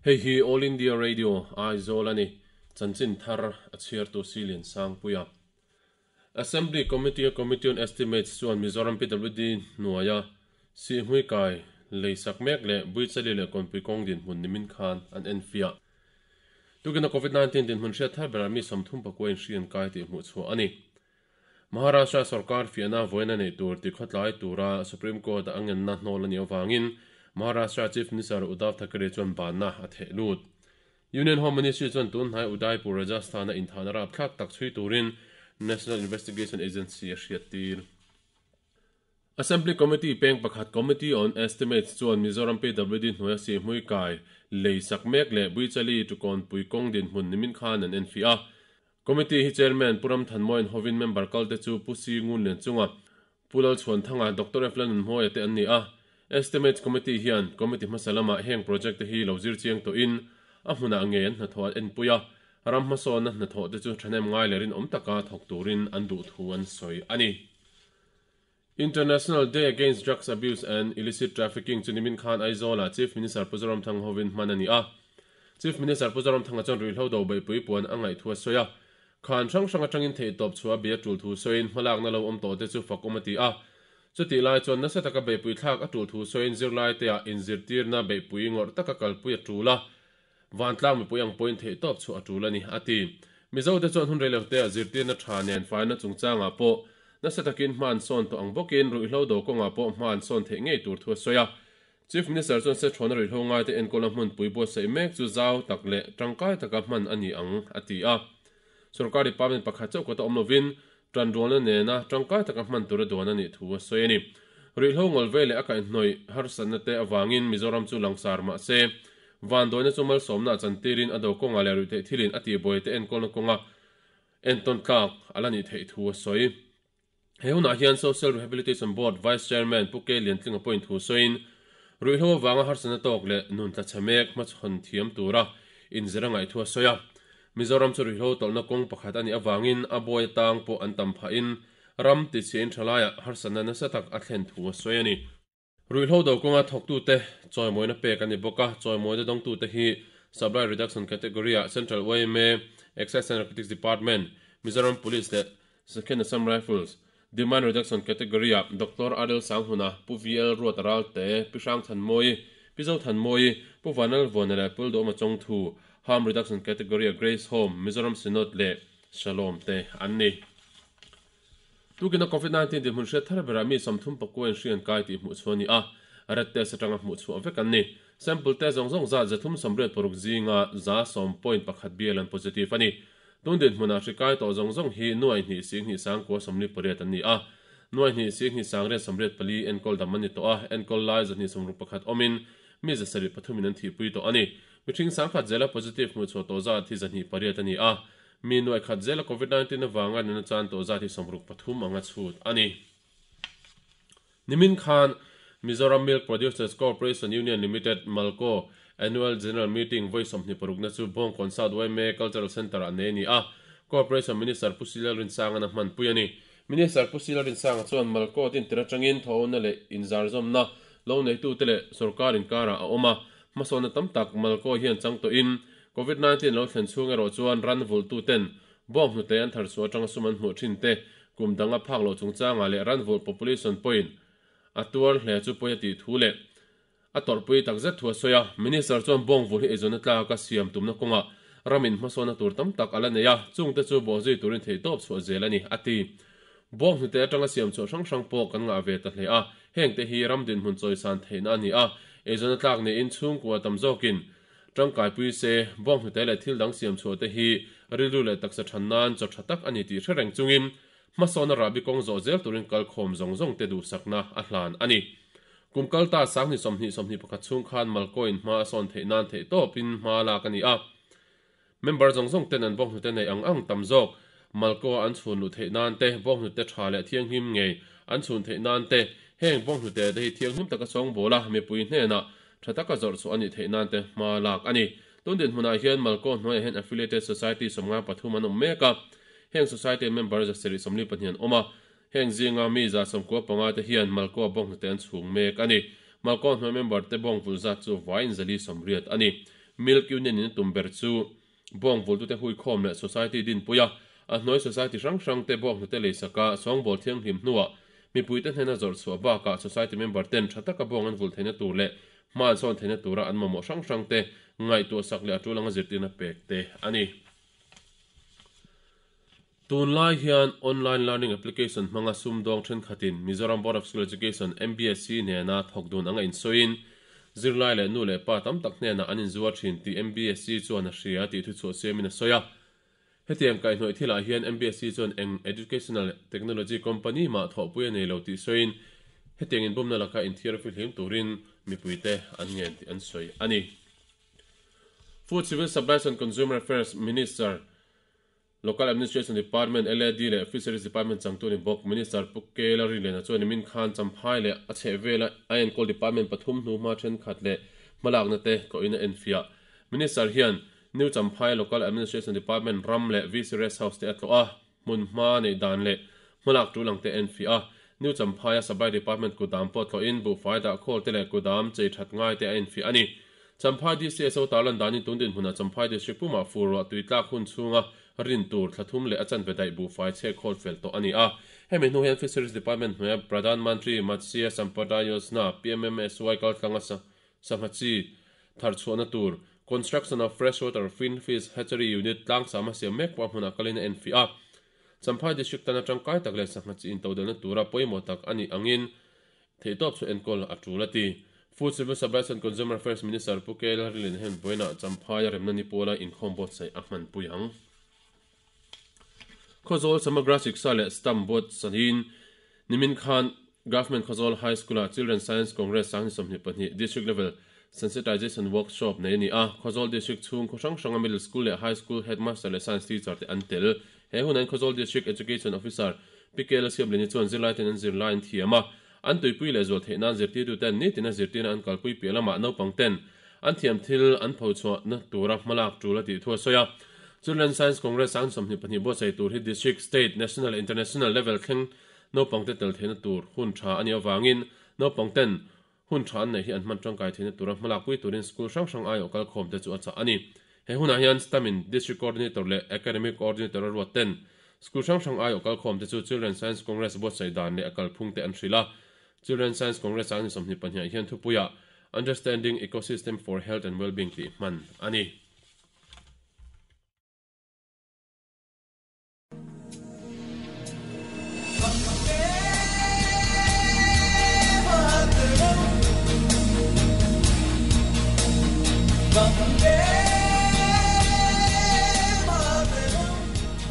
Hei hi All India Radio, Aizawl a ni. Chanchin thar a chhiartu Silian Sangpuia. Assembly Committee a Committee on Estimates chuan Mizoram PWD hnuaia Sihhmui kai lei sak mek leh Buichali leh Kawnpui kawng dinhmun nimin khan an enfiah. Tukina Covid 19 dinhmun hriat thar berah mi 34 inhri an kai tih hmuh chhuah a ni. Maharashtra sorkar fiahna vawiin a neih tur ti khawtlai tura Supreme Court a ngenna hnawl a nih avangin Maharashtra Chief Minister Uddhav Thackeray chuan banna a theh lut. Union Home Ministry chuan tun hnai Udaipur, Rajasthan-a inthahna rapthlak tak chhui turin National Investigation Agency a hriattir. Assembly Committee peng pakhat Committee on Estimates chuan Mizoram PWD hnuaia Sihhmui kai lei sak mek leh Buichali Tukawnpui kawng dinhmun nimin khan an enfiah a. Committee hi Chairman Pu Ramthanmawiin hovin member kalte chu Pu Si Ngunlian chunga Pu Lalchhuanthanga, Doctor F Lalnunhmawia te an ni a. Estimates Committee hian Committee hmasa lamah heng project te hi lo zir chiang tawhin a hmunah ngei an hnathawh an enpui a, ram hmasawnna hnathawh te chu thahnem ngai leh rinawm taka thawk turin an duh thu an sawi a ni. International Day Against Drugs Abuse and Illicit Trafficking chu nimin khan Aizawlah Chief Minister Pu Zoramthanga hovin hman a ni a. Chief Minister Pu Zoramthanga chuan ruihhlo do beihpui puan a ngaih thu a sawi a. Khan hrang hrang atangin theihtawp chhuah a bia tul thu sawiin hmalakna lo awm tawh te chu fakawm a ti a. Chutih lai chuan nasa taka beihpui thlak a tul thu sawiin zirlaiteah inzirtirna beihpui ngawrh taka kalpui a tul a. Vantlang mipui ang pawhin theihtawp chhuah a tul a ni, a ti. Mizote chuan hun reiloteah zirtirna tha nen faina chungchangah pawh nasa takin hma an sawn tawh ang bawkin ruihhlo do kawngah pawh hma an sawn theih ngei tur thu a sawi a. Chief Minister chuan Sethawna ruihhlo ngaite enkawlna hmunpui buatsaih mek chu zau tak leh tangkai taka hman a ni ang, a ti a. Sorkar department pakhat chauh kawta awm lovin tanrualna nena tangkai taka hman tura duan a nih thu a sawi a ni. Ruihhlo ngawl ve leh a kaihhnawih harsatna te avangin Mizoram chu langsar mah se, vanduaina chu malsawmna a chantirin a do kawngah leh ruihtheih thilin a tihbuai te enkawlna kawnga entawn tlak a la nih theih thu a sawi. He hunah hian Social Rehabilitation Board Vice Chairman Pu K Liantlinga pawhin thu sawiin, ruihhlo avanga harsatna tawk leh nun tla chhe mek hmachhawn thiam tura inzir a ngaih thu a sawi a. Mizoram chu ruihhlo tawlhna kawng pakhat a nih avangin a buai atang pawh an tam phahin ram tichhiain thalaiah harsatna nasa tak a thlen thu a sawi a ni. Ruihhlo do kawnga thawktute chawimawina pek a ni bawk a, chawimawina dawngtute hi Supply Reduction Category-ah Central yma, Excise and Narcotics Department, Mizoram Police leh Second Assam Rifles, Demand Reduction Category-ah Doctor Adel Sanghuna, Pu VL Ruata Ralte, Pi Hrang Thanmawii, Pi Zo Thanmawii, Pu Vanal Vuana leh Pu Ldawma Chawngthu, Harm Reduction Category-ah Grace Home, Mizoram Synod leh Shalom te an ni. Tukina Covid 19 dinhmun hriat thar berah mi 34 in hri an kai tih hmuh chhuah a ni a, red test atanga hmuh chhuah vek an ni. Sample test zawng zawng zat 386 zinga 110.1 bial an positive a ni. Tun dinhmunah hri kai tawh zawng zawng hi nuai hnih sing hnih sang kua 48 an ni a, nuai hnih sing hnih sang riat 84 enkawl dam an ni tawh a, enkawl lai 261 awmin mi 73 in an thihpui tawh a ni. Mihring 10,000 zela positive hmuh chhuah tawh zat hi 208 a ni a, Mi nuai khat zela Covid 19 avanga nuna chan tawh zat hi 63 anga chhut a ni. Nimin khan Mizoram Milk Producers Corporation Union Limited, Malco, Annual General Meeting vawi 26 na chu Bawngkawn South yma Cultural Centre ah nei a ni a, Corporation Minister Pu Silal Rinsangan a hmanpui a ni. Minister Pu Silal Rinsanga chuan Malco tin tir atangin thawhna leh inzarzawmna lo neitute leh sorkar inkarah a awm a, hmasawnna tam tak Malco hian chang tawhin Covid 19 lo thlen chhung erawh chuan ran vulhtuten bawng hnute an thar chhuah atanga sum an hmuh thin te, kum dang a phak loh chungchangah leh ran vulh population pawhin a tuar hle chu pawi a tih thu leh a tawrhpui takzet thu a sawi a. Minister chuan bawng vulh hi eizawnna tlak a siam tumna kawngah ramin hmasawnna tur tam tak a la nei a, chungte chu bawhzui turin theihtawp chhuah zel a ni, a ti. Bawng hnute atanga siam chhuah hrang hrang pawh kan ngah ve ta hle a, hengte hi ram dinhmun chawisan theihna a ni a, eizawnna tlak neiin chhungkua tam zawkin Tangkaipui se, bawnghnute leh thil dang siam chhuah te hi rilru leh taksa than nan chaw tha tak a ni tih hre reng chungin hmasawnna rahbi kawng zawh zel turin kalkhawm zawng zawng te duhsakna a hlan a ni. Kum kal ta sanghnih sawmhnih sawmhnih pakhat chhung khan Malkawiin hma a sawn theih nan theih tawpin hma lak a ni a. Member zawng zawng ten an bawnghnute nei ang ang tam zawk Malkaw an chhun luh theih nan te, bawnghnute tha leh thianghlim ngei an chhun theih nan te, heng bawnghnute te hi thianghlim taka sawngbawl a mipui hnenah Tha taka zawrh chhuah a nih theih nan te hma lak a ni. Tun dinhmunah hian Malkaw hnuaiah hian Affiliated Society 53 an awm mek a. Heng Society member 742 an awm a. Heng zinga mi 95 te hian Malkaw bawnghnute an chhung mek a ni. Malkaw hnuai member te bawng vulh zat chu vaiin 480 a ni. Milk Union in a tum ber chu bawng vultute huikhawm leh society dinpui a, a hnuai society hrang hrangte bawnghnute leisaka sawngbawl thianghlim hnuah mipuite hnena zawrh chhuah bakah society member ten tha taka bawng an vul theihna tur leh hma an sawn theihna tura an mamawh hrang hrangte ngaihtuah sak leh a tul anga zirtirna pek te a ni. Tunlai hian online learning application hmanga sumdawng thenkhatin Mizoram Board of School Education, MBSE, nena thawk dun anga insawiin zirlai leh nu leh pa tam tak hnenah an inzuar thin tih MBSE chuan a hria tih thuchhuah siamin a sawi a. Hetiang kaihhnawih thilah hian MBSE chuan eng educational technology company mah thawhpui a nei lo tih sawiin hetiang inbumna laka inthiar fihlim turin mipuite an ngen tih an sawi a ni. Food Civil Supplies and Consumer Affairs Minister Local Administration Department, LAD, leh Fisheries Department changtu ni bawk Minister Pu Kela Rinliana chuan nimin khan Champhai leh a chhehvela a enkawl department pathum hnuhma thenkhat leh hmalakna te tlawhin a enfiah. Minister hian New Champhai Local Administration Department ram leh VC Rest House te a tlawh a, hmun hma neih dan leh hmalak tul ang te a enfiah a. New Champhaia Supply Department kutdam pawh tlawhin buhfai dahkhawl te leh kutdam chei that ngai te a enfiah a ni. Champhai DCSO tarlan danin tun dinhmunah Champhai District pumah fur ruah tui tlak hun chhunga rin tur thla thum leh a chanve daih buhfai chhek khawl fel tawh a ni a. Hemi hnu hian Fisheries Department hnuaia Pradhan Mantri Matsya Sampada Yojana, PMMSY, kaltlanga sangha chi thar chhuahna tur Construction of Freshwater Fin Fish Hatchery Unit tlangsama siam mek pawh a hmunah kalin a enfiah a. Champhai District tana tangkai tak leh sangha chi intodelhna tura pawimawh tak a nih angin Theihtawp chu enkawl a tul a ti. Food Civil Supplies and Consumer Affairs Minister Pu K Lalrinlian hian vawiinah Champhai a remna ni pawla inkhawm buatsaih a hmanpui ang. Khawzawl Samagra Shiksha leh Stamp buatsahin nimin khan Government Khawzawl High School-ah Children Science Congress 2022 District Level Sensitization Workshop nei a ni a. Khawzawl District chhung khaw hrang hranga Middle School leh High School Headmaster leh Science Teacher te an tel. He hunah hian Khawzawl District Education Officer Pi Kela Siamlini chuan zirlaiten an zirlai an thiam a, an tuipui leh zual theih nan zirtirtuten nitin a zirtirna an kalpui piah lamah naupang ten an thiam thil an phochhuahna tura hmalak tul a tih thu a sawi a. Children Science Congress 22 buatsaih tur hi District, State, National leh International level thleng naupang te tel theihna tur hun tha a nih avangin naupang ten Hun tha an neih hi an hman tangkai theihna tura hmalakpui turin school hrang hrang aiawh kalkhawm te chu a chah a ni. He hunah hian STAM-in District Coordinator leh Academic Coordinator a ruat ten school hrang hrang aiawh kalkhawm te chu Children Science Congress buatsaih dan leh a kalphung te an hrilh a. Children Science Congress ah ni 22 ah hian thupuiah Understanding Ecosystem for Health and Wellbeing tih hman a ni.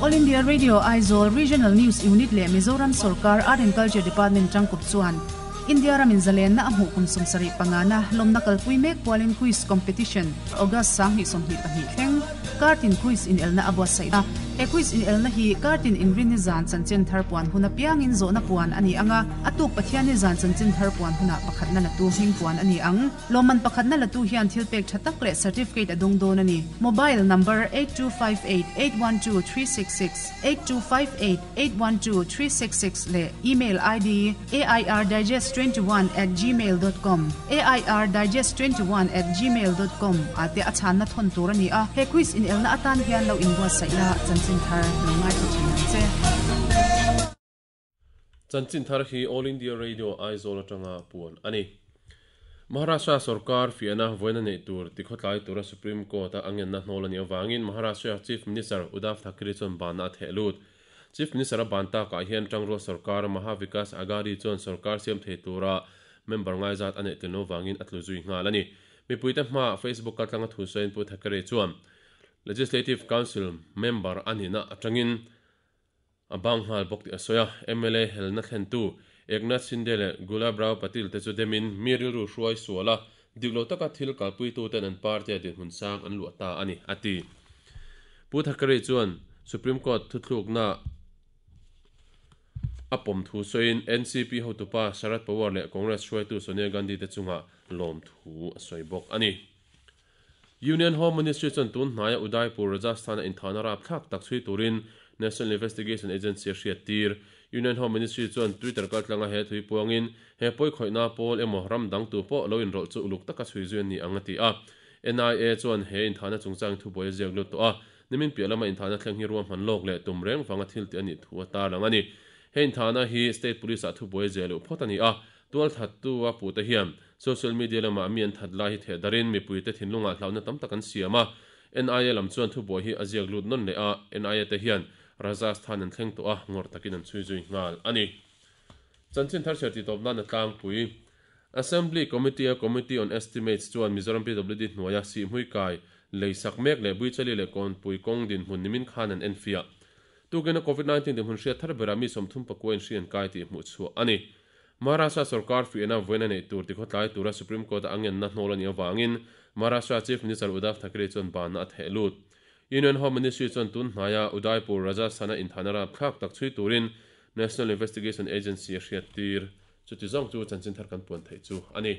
All India Radio Aizawl Regional News Unit leh Mizoram Sorkar Art and Culture Department tangkawp chuan India ramin zalenna a hmuh kum 75 na lawmna kalpui mek pualin Quiz Competition August 2022 thleng Kartin Quiz inelna a buatsaih a. He quiz inelna hi kartin inrinni zan chanchin thar puan hun apiangin zawhna puan a ni ang a, a tuk Pathianni zan chanchin thar puan hunah pakhatna latu hming puan a ni ang. Lawmman pakhatna latu hian thil pek tha tak leh certificate a dawng dawn a ni. Mobile number 8258812366, 8258812366 leh email ID airdigest21@gmail.com, airdigest21@gmail.com, ah te a chhanna thawn tur a ni a. He quiz inelna atan hian lo inbuatsaih la, chanchin thar lo ngaithla thin ang che. Chanchin thar hi All India Radio Aizawl atanga puan a ni. Maharashtra sorkar fiahna vawiina neih tur tikhawtlai tura Supreme Court-a a ngenna hnawl a nih avangin Maharashtra Chief Minister Uddhav Thackeray chuan banna a theh lut. Chief Minister a ban takah hian Tangrual sorkar Maha Vikas Aghadi chuan sorkar siam thei tura member ngaizat a neih tlin lo vangin a tlu zui nghal a ni. Mipuite hmaah Facebook kaltlanga thu sawiin Pu Thackeray chuan Legislative Council member a nihna atangin a bang nghal bawk tih a sawi a. Mla helna thlentu Eknath Shinde leh Gulabrao Patil te chu demin mi rilru hruai sual a, dik lo taka thil kalpuituten an party-a dinhmun sang an luah ta a ni, a ti. Pu Thackeray chuan Supreme Court thuthlukna a pawm thu sawiin NCP hotupa Sharad Pawar leh Congress hruaitu Sonia Gandhi te chungah lawmthu a sawi bawk a ni. Union Home Ministry chuan tun hnaia Udaipur, Rajasthan-a inthahna rapthlak tak chhui turin National Investigation Agency a hriat tir. Union Home Ministry chuan Twitter kaltlanga he thui puangin he pawikhawihna pawl emaw ram dang tu pawh lo inrawlh chu uluk taka chhui zui a ni ang a ti a. NIA chuan he inthahna chungchang thubuai a ziak lut tawh a, nimin piah lama inthahna thleng hi ruahman lawk leh tum reng vanga thil tih a nih thu a tarlang a ni. He inthahna hi State Police ah thubuai a ziah luh phawt a ni a, tualthattu a puhte hian social media lamah mi an that lai hi theh darin mipuite thinlungah hlauhna tam tak an siam a, NIA lam chuan thubuai hi a ziak lut nawn leh a, NIA te hian Rajasthan an thleng tawh a, ngawrh takin an chhui zui nghal a ni. Chanchin thar chhiar tihtawp nan a tlangpui. Assembly Committee a Committee on Estimates chuan Mizoram PWD hnuaia Sihhmui kai, lei sak mek leh Buichali leh Kawnpui kawng dinhmun nimin khan an enfiah. Tukin a Covid 19 dinhmun hriat thar berah mi 34 in hri an kai tih hmuh chhuah a ni. Maharashtra sorkar fiahna vawiin a neih tur tikhawtlai tura Supreme Court a angenna hnawl a nih avangin Maharashtra Chief Minister Uddhav Thackeray chuan banna a theh lut. Union Home Ministry chuan tun hnaia Udaipur, Rajasthan-a inthahna rapthlak tak chhui turin National Investigation Agency a hriattir. Chuti zawng chu chanchin thar kan puan theih chu a ni.